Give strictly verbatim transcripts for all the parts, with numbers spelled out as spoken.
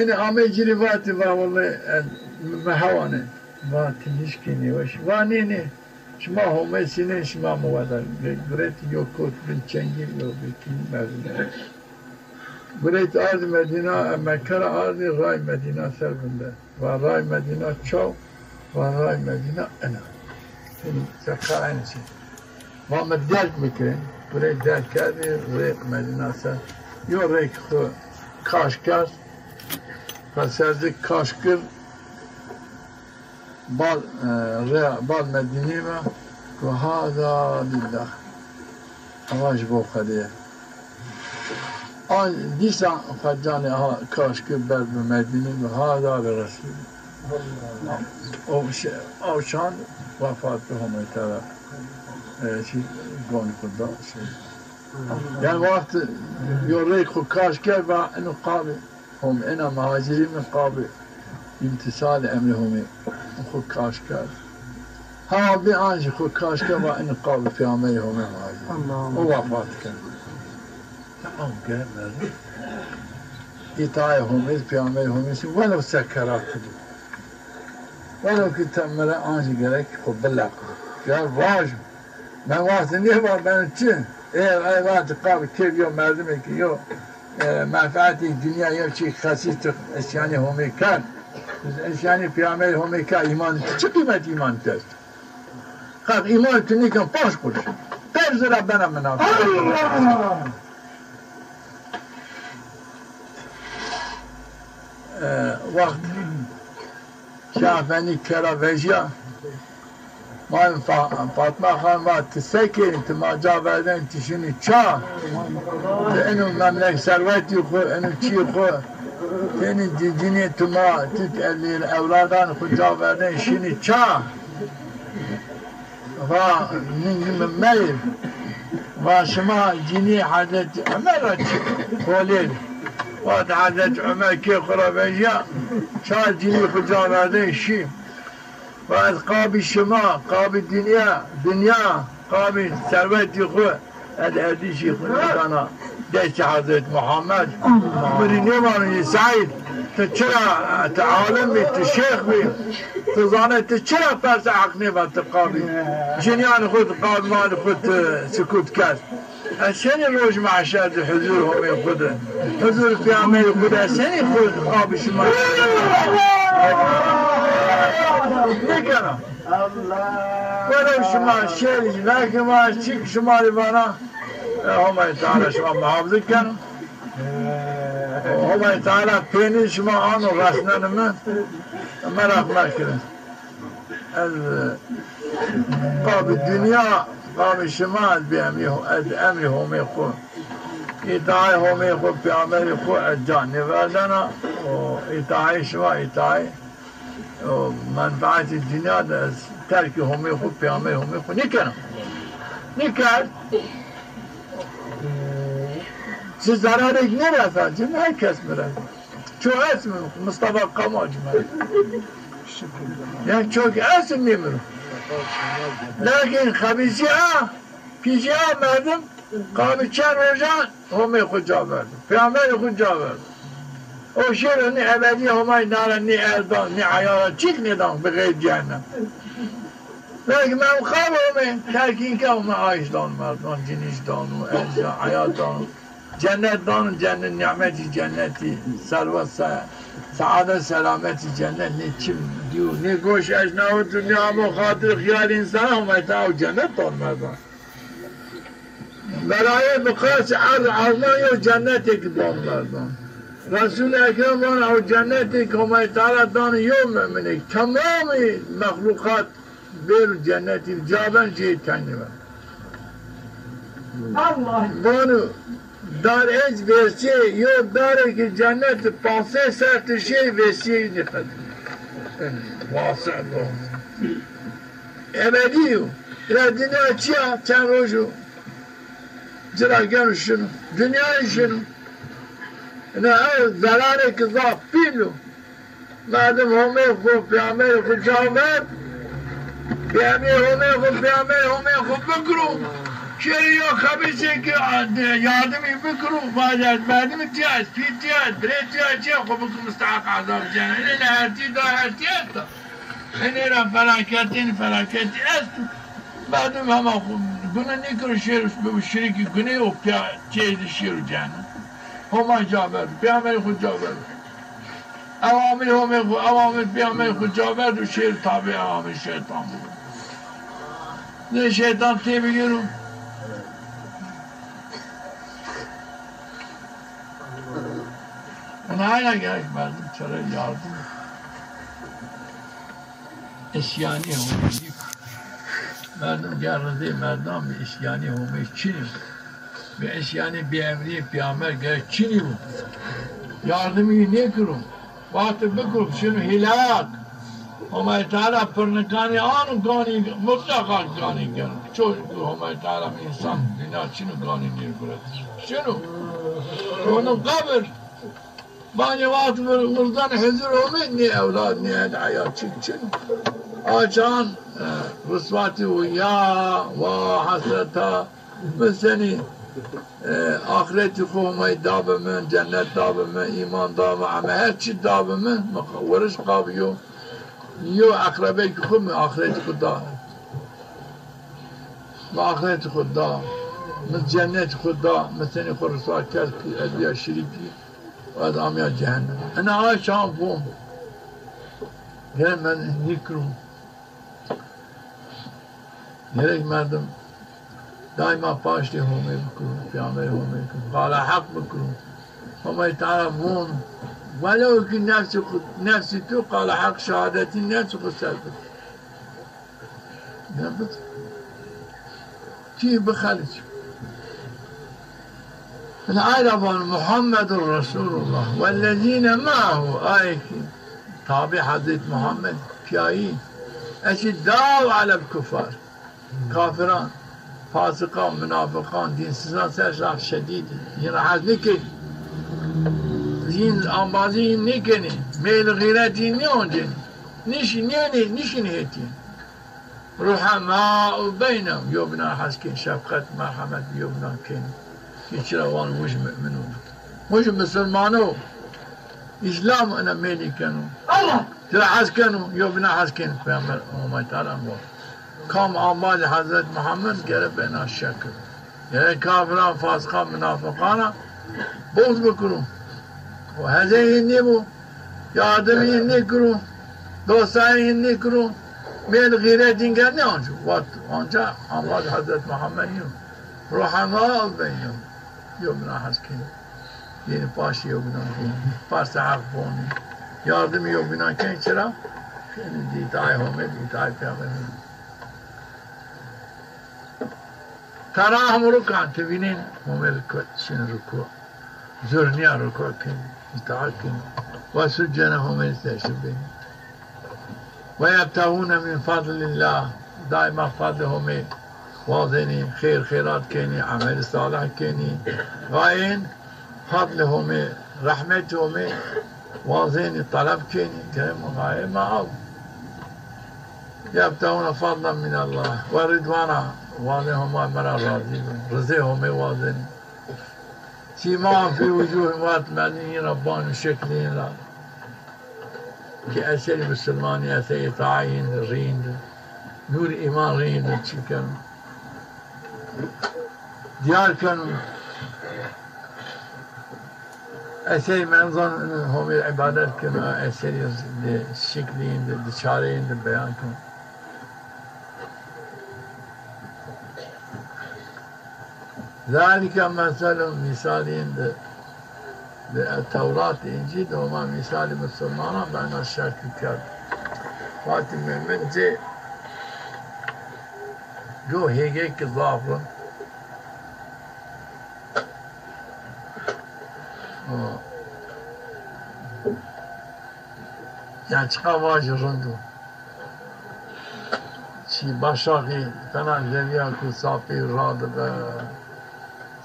Yanî amey ci rê vatî, va wellay, e, mi hewanê. Va ti nişkî nêweş. Va nê, nê. Şima Homê sînên, şima mi weda. Gurêt yo kot bin çengî, yo bin kî merdimî. Gurêt ardî Medîna, e, Mekke ra ardî, ray Medîna ser vinde. Va ray Medîna çaw, va ray Medîna ena. Yanî seqa enê şey. Va mi derg bikirê. Gurêt derg kerdî, rê Medîna ser. Yo rêk xwu kaş kerd. Xwu ser ci kaş kir. Bal, e, rê, bal Medînî ve, go hada lillah. Ava ji bo Xwedê ye. An dîsa xwe canê ha kaş kir ber bi Medînî, go hada li Resûlî. O şey, o çand wefat bi Homê Teala. E, şey, gonî xwu da, şey. Yanî wext yo rêk xwu kaş kerd, va ino qabî Hom-, ena muhacirî mi qabî îmtîsalê emrê Homê xwu kaş kerd. Ha bî an jî xwu kaş kerd, va ino qabî peyamberê Homê muhacirî. Allah Allah. O wefat kerd. Tamam, gel, gel. Îtaê Homê, peyamberê Homê sî, welew sekerat di. Welew ki te mi ra an jî gerek xwu bileq. Gel vajo. Ben wextê nêva ben çi? Ê, ê, wextê qabî kêf yo merdimê ki yo, e, menfeetê dinya yo çî xesî tu îsyanê Homê kerd. Îsyanê peyamberê Homê kerd, îmanê tu çi qîmet îmanê tu est? Qat îmanê tu nêken panc quruş. Pêr zira bena minafeq. E, wext Şah Efendî kera vejîya. Ma Fa-, Fatma Xan va, ti se kenî, ti ma ca verdenî, ti şinî ça? Ti ino memlek serwetî xwu, ino çîyê xwu, ti inî ci-, cinîyê ti ma, ti ewladanê xwu ca verdenî, şinî ça? Va, ningî mi meyr. Va, şima cinî Hezretî Omer ra çi holêr? Vat, Hezretî Omer kê xwu ra vejîya, çar cinî xwu ca verdenî şî. Va, ez qabî şima, qabî dinya, dinya, qabî serwetî xwu, ez erdîşî xwu nêdana destê Hezretî Muhammed. Mi rê nêvano yê Seîd, ti çira, ti alim bî, ti şêx bî, ti zane, ti çira persa Heq nêva ti qabî cinîyanê xwu, ti qabî malê xwu ti sikût kerd? Ez senî roj mehşer di huzur Homê xwu di, huzur peyamberê xwu di, ez senî xwu qabî şima nêkena? Welew şima şêrî zî vekî ma, ez çîk şima rê vana, e, Homay Teala şima muhafiz keno. Homay Teala pênî şima ano resneno mi, meraq mekirin. Ez, e, qabî dinya, qabî şima, ez bi emrî, ez emrî Homê xwu, îtaê Homê xwu, peyamberê xwu, ez ca nêverdena. O îtaê şima, îtaê, o menfeetê dinya de ez terkê Homê xwu, peyamberê Homê xwu nêkena. Nêkerd. Ci zerarêk nêresa ci, her kes mi resa. Ço est mi, Mustafa Kamal ci mi resa. Yanî ço ki est nêmiro. Lakin xebîsî a, pîsî a merdim, qabî çend rojan Homê xwu ca verdo. Peyamberê xwu ca verdo. O şêro nî ebedî Homay nara nî erdan, nî eyara çîk nêdan bi xeyr cehennem. Belkî mem xab ome, terkîn ke ome, ayş dano merdan, cinîş dano, erza, heyat dano. Cennet dano, cennet, nîmetî cennetî, serwet, se-, seadet, selametî cennet, nê çim dîyo, nê goş eşnawo tu, nê amo xatir xiyal însan, ome ta ew cennet dano merdan. Belayê bi qasî erd ezman yew cennetêk dano merdan. Resûlê Ekrem vano ew cennetêk Homay Teala dano yew muminêk. Temamî mexluqat bêro cennetî ca ben, cihê tengnî ben. Allah! Vano dar êc vêsê yew darêkê cennetî pansey serr ti şêy vêsîyeyî nêqedî. Wasi do. Ebedî yo. Ina dinya çi ya? Çend roj o. Ci ra geno şino. Dinyayê şino. Ina ew zerarêkê zaf pîl o. Merdim Homê xwu, peyamberê xwu ca verd. Peyamberê Homê xwu, peyamberê Homê xwu bikiro. Şêrî yo xebisê ki, a, de, yardimî bikiro, vaje ez merdimî tîya, ez pî tîya, ez birê tîya, çîya xo bikiro mustehaq ezab cenenî, ne hertî da hertî esta. Enê ra felaketênî felaketî esto. Merdim hema xo gune nêkiro, şêro bibo şirîkî gunê û pîya çê zî şêro cene. Homay ca berdo, peyxamberê xo ca berdo. Ewamir Homê xo, ewamir peyxamberê xo ca berdo, şêro tabî ewamir şeytan bibo. Nê şeytan têbigêro. Ina ayna gerek merdim çere yardım. Îsyanî Homê. Merdim ger rizê merdan bi, îsyanî Homê çinî. Bi îsyanî bi emrî peyxamber gerek çinî bo. Yardimî nêkiro. Wextê bikiro şino hîlak. Homay Teala pirnikanê ano ganî, mutleqa ganî geno. Ço Homay Teala însan dinya çino ganî nêguret. Şino. Şino qebir. Bañê wext mir-, mirdan hizir Homê, nê ewlad, nê el eyal çik çin. Açan, e, riswatî û ya, wa, hesreta. Mi senî, e, axretî xo Homay da bi mi, cennet da bi mi, îman da bi mi, eme her çî da bi mi, mi weriş qabîyo. Yo eqrebekî xo mi axretî xo da. Mi axretî xo da. Mi cennetî xo da. Mi senî xo riswa kerd ki ez bîya şirîkî. Ez amîya cehennem. Ena ay çan von. Gerek merdim nîkiro. Gerek merdim daîma paştê Homê bikiro, peyxamberê Homê bikiro, qala heq bikiro. Homay Teala von, welew ki nefsî xo, nefsî tu qala heq şehadetî nefsî xo ser bikiro. Nebit. Kî bixeliç. Ina ay ra van Muhammedur Resulullah wellezîne me'ehu, ay ki tabî Hezret Muhammed pîyayî, eşîddau alel kuffar. Kafiran, fasiqan, munafiqan, dînsizan ser zaf şedîd î. Yin ra hez nêkenî. Yin ambazî yin nêkenî. Meyl xîret yin nêoncenî. Nişî nênê, nişîn hêtî. Ruhemau beynehum, yo bînan hes kên, şefqet, merhemet yo bînan kên. Kî çira van muj mu'min o. Muj musulman o. Îslam ina mêlî keno. Çira hes keno, yo bînan hes kên. Peyxamber Homay Teala vo. Kam ambazê Hezret Muhammed gere bena şekir. Gerek kafiran, fasiqan, munafiqan ra buxd bikiro. O hezê yin nêbo, yardimî yin nêkiro, dostayê yin nêkiro, mêl xîret yin gernê anco. Vat anca ambaz Hezret Muhammed nîyo. Ruhemau beynehum. Yo bînan hes kenî. Yenî paştî yo bînan kenî. Parsê heq vonî. Yardimî yo bînan kenî çira? Kenî di îtaayê Homê, di îtaayê peyxamberî. Terahum rukan, ti vînên Homê rukû, şin rukû. Zurnîya rukû kenî, îtaat kenî. Ve succene, Homê seşi benî. Ve yebtexûne min fadlillah, daîma fadlê Homê wazenî, xêr xêrat kenî, emelî salih kenî. Gayên fadlê Homê, rehmetê Homê wazenî, teleb kenî, kerem û gayê ma aw. Yebtexûne fadlen minellah ve ridwana, wazenî Homa mi ra razî bi. Rizê Homê wazenî. Sîmahum fî wucûhîm, vat merdim yin ra bano şeklê yin ra. Ki eserê musulmanî, eserê îtaayê yin de, rîn de. Nûr îman rîn de çin keno. Dîyar keno. Eserê merdim zan Homê îbadet keno, eserê de şeklê yin de, di çarê yin de beyan keno. Zalike meselun, mîsalî yin de, de Tewrat, Încîl de Homa mîsalî musulmanan bena şekil kerd. Vatî mumin cê go hêgê ki zaf in. O. Yanî çiqa vajî rind o. Çî başaqî tena zevîya ku sapî radibe,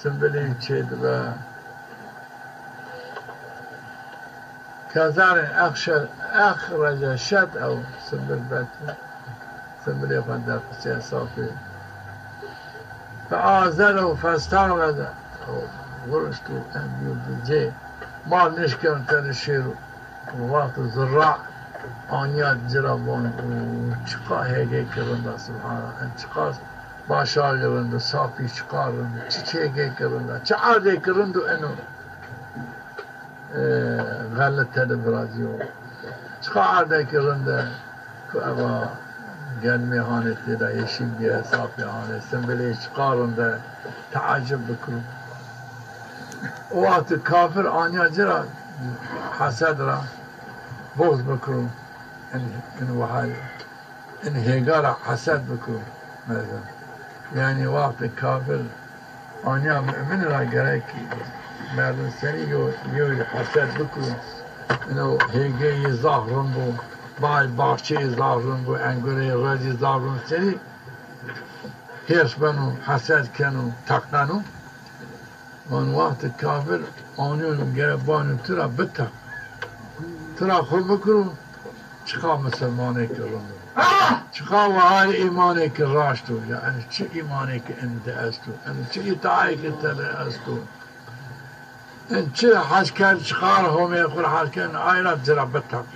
simbilî çêdibe. Kezarê exşe-, exrece şet ew simbil bet. Simbilê xo derxistîya sapî. Azer û festane de vurişt û en bîyo di cê. Mal nişkeno tenê şêro. Wexto zirra anya ci ra von û çiqa hêgêkî rind a, subhanallah. En çiqas başaxî rind o, sapî çiqa rind o, çi hêgêkî rind a, çi erdêkî rind o eno. E, xelit tede virazîyo. Çiqa erdekî rind e, ku eva germê hanê têda, yeşîl bîye, sapê hanê, simbilê çiqa rind e, teecib bikiro. O wextî kafir anya ci ra hesed ra, buxz bikiro. In, in wahal in hêga ra hesed biko merdim. Yanî wextê kafir anya mu'min ra gerek merdim senî yo, yo hesed biko. Ino hêgeyî zaf rind bo, bay, baxçeyî zaf rind bo, engureyî, rezî zaf rind senî hêrs beno, hesed keno, teqeno. Van wextê kafir anîyo gere banîyo tu ra biteq. Tu ra xwu bikiro, çiqa misilmanêkî rind o. Çiqa wahayê îmanêkî raşt o. Ya, enî çi îmanêkî enî de esto? Enî çi îtaayêkî tede esto? Enî çi hes kerd, çiqa ra Homê xwu ra hes kerd, ay ra ci ra biteq.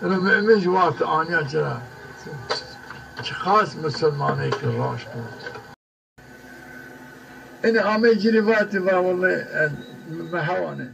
Ino mu'min jî wextê anya ci ra, çiqas misilmanêkî raşt o. Enî amey ci rê vatî, va wellay, e, mi hewanê.